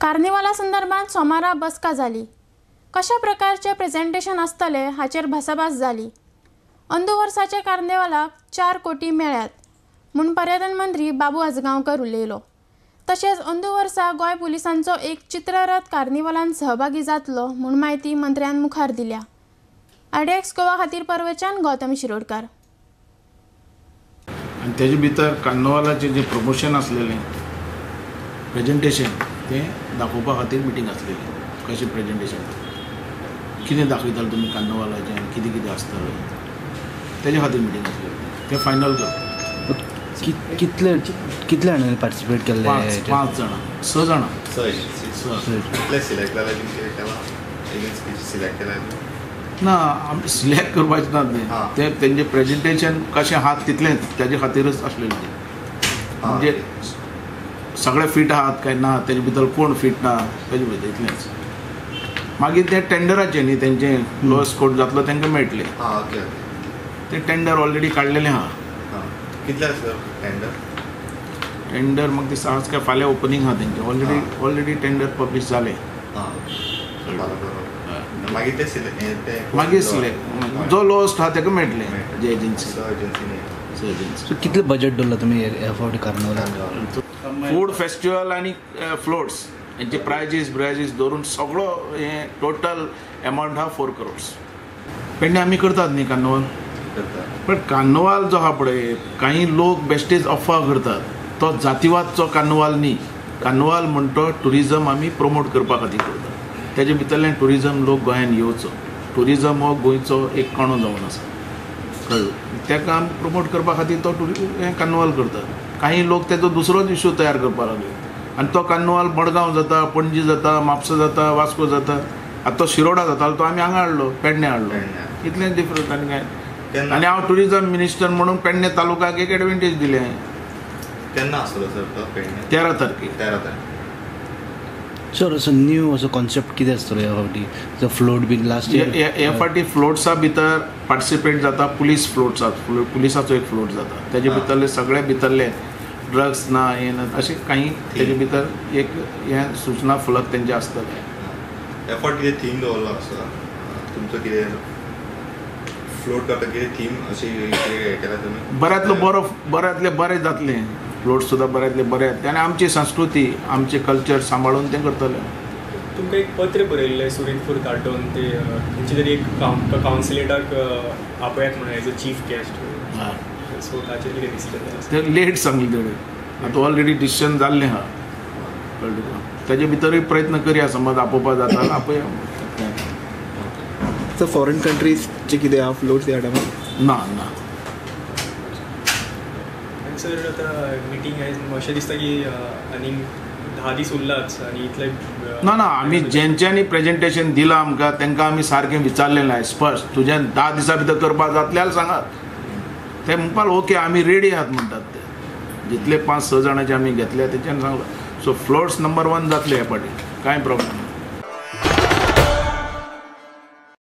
कार्निवाला संदर्भात सोमारा बसका जाली. कशा प्रकारचे प्रेझेंटेशन आसतले हाचेर भासाभास जाली. अंदू वर्साच्या कार्निवालाक 4 कोटी मेळ्यात म्हूण पर्यटन मंत्री बाबू आजगांवकर उलयलो. तशेंच अंदू वर्सा गोंय पुलिसांचो एक चित्ररथ कार्निवालांत सहभागी जातलो म्हूण म्हायती मंत्र्यान मुखार दिल्या. आरडीएक्स गोवा खातीर परवेच्यान गौतम शिरोडकर. आनी तेजे भितर कार्निवालाचें जें प्रमोशन आसलेलें प्रेजेंटेशन तें दाखोवपा खातीर मिटींग आसलेली. कशें प्रेजेंटेशन कितें दाखयताले तुमी कार्निवालाचें आनी कितें कितें आसतलें तेजे खातीर मिटींग आसलेली. तें फायनल करता. कितले कितले जाणांनी पार्टिसिपेट केल्ले? 5 जाणां, 6 जाणां. कितले सिलेक्ट जाले तुमचे? एजन्सी सिलेक्ट केला ना, आमी सिलेक्ट करपाचें ना. तें तेंचें प्रेजेंटेशन कशें आहा तितलेंच तेजे खातीरच आसलेलें तें. म्हणजे सगळे फिट आहात काय ना, तेजे भितर कोण फिट ना तेजे भितर इतलेंच. मागीर तें टेंडराचें न्ही, तेंचें लोएस्ट कोड जातलो तांकां मेळटलें. तें टेंडर ऑलरेडी काडलेलें आहा. कितले आसा टेंडर? टेंडर म्हाका दिसता आज काय फाल्यां ओपनींग आहा तेंचें. ऑलरेडी टेंडर पब्लीश जालें. मागीर ते सिलेक्ट, मागीर सिलेक्ट जो लोएस्ट आहा ताका मेळटलें जे एजन्सी. कितले बजेट दवरला तुमी ह्या फावटी कार्निवालाक? फूड फेस्टिवल आनी फ्लोट्स हेंचे प्रायजीस ब्रायजीस धरून सगळो हें टोटल एमावंट आहा 4 करोड्स. पेडणे आमी करतात न्ही कार्निवाल, पण कार्निवाल जो आहा पळय काही लोक बेश्टेच अफवा करतात. तो जातीवादचो कार्निवाल न्ही. कार्निवाल म्हणटो ट्युरिजम आमी प्रमोट करपा खातीर करतात. तेजे भितरल्यान ट्युरिजम लोक गोंयान येवचो. ट्युरिजम हो गोंयचो एक कणो जावन आसा, कळ्ळें? ताका आमी प्रमोट करपा खातीर तो हें कार्निवाल करतात. काही लोक तेजो दुसरोच इशू तयार करपाक लागले आनी तो कार्निवाल मडगांव जाता, पणजी जाता, म्हापसा जाता, वास्को जाता. आतां तो शिरोडा जातालो तो आमी हांगा हाडलो, पेडणे हाडलो. इतलें डिफरंस आनी कांय. आनी हांव ट्युरिजम मिनिस्टर म्हणून पेडणे तालुक्याक एक एडवांटेज दिलें हांवें. केन्ना आसतलो सर तो पेडणे? 13 तारखेर. 13 तारखेर. सर असो न्यू असो कॉन्सेप्ट कितें आसतलो ह्या फावटी? जो फ्लोट बीन लास्ट इयर ह्या फावटी फ्लोट्सा भितर पार्टिसिपेट जाता पुलीस फ्लोट्सा, पुलिसाचो एक फ्लोट जाता. तेजे भितरले सगळे भितरले ड्रग्स ना हें ना अशें काही तेजे भितर एक हें सूचना फलक तेंचे आसतले. ह्या फावट कितें थीम दवरलो आसा तुमचो? कितें फ्लोट करता कितें थीम अशी केला तुमी? बऱ्यांतलो बरो, बऱ्यांतले बरें जातलें फ्लोट सुद्दां, बऱ्यांतले बरें जातलें आनी आमची संस्कृती आमचें कल्चर सांबाळून तें करतलें. तुमकां एक पत्र बरयल्लें सुरेन फुरकाटोन, ते खंयचे तरी एक कावन्सिलेटाक आपयात म्हणून as a chief guest. So ताचेर कितें डिसिजन जालें? तें लेट सांगलें तेणें. आतां ऑलरेडी डिसिजन जाल्लें आहा, कळ्ळें तुका? तेजे भितरूय प्रयत्न करया, समज आपोवपा जाता आपया. सो फॉरेन कंट्रीजचे कितें आहा फ्लोट्स ह्या टायमार? ना ना. आनी सर आतां मिटींग आयज अशें दिसता की आनीक 10 दीस उरलाच आनी इतले ना ना आमी जेंच्यांनी प्रेजेंटेशन दिलां आमकां तांकां आमी सारकें विचारलें ना स्पश्ट, तुज्यान 10 दिसां भितर करपाक जातलें जाल्यार सांगात. ते म्हणपाक ओके आमी रेडी आहात म्हणटात ते. जितले 5-6 जाणांचे आमी घेतले तेंच्यांनी सांगलां. सो फ्लोट्स नंबर 1 जातले ह्या फावटी, कांय प्रॉब्लम ना.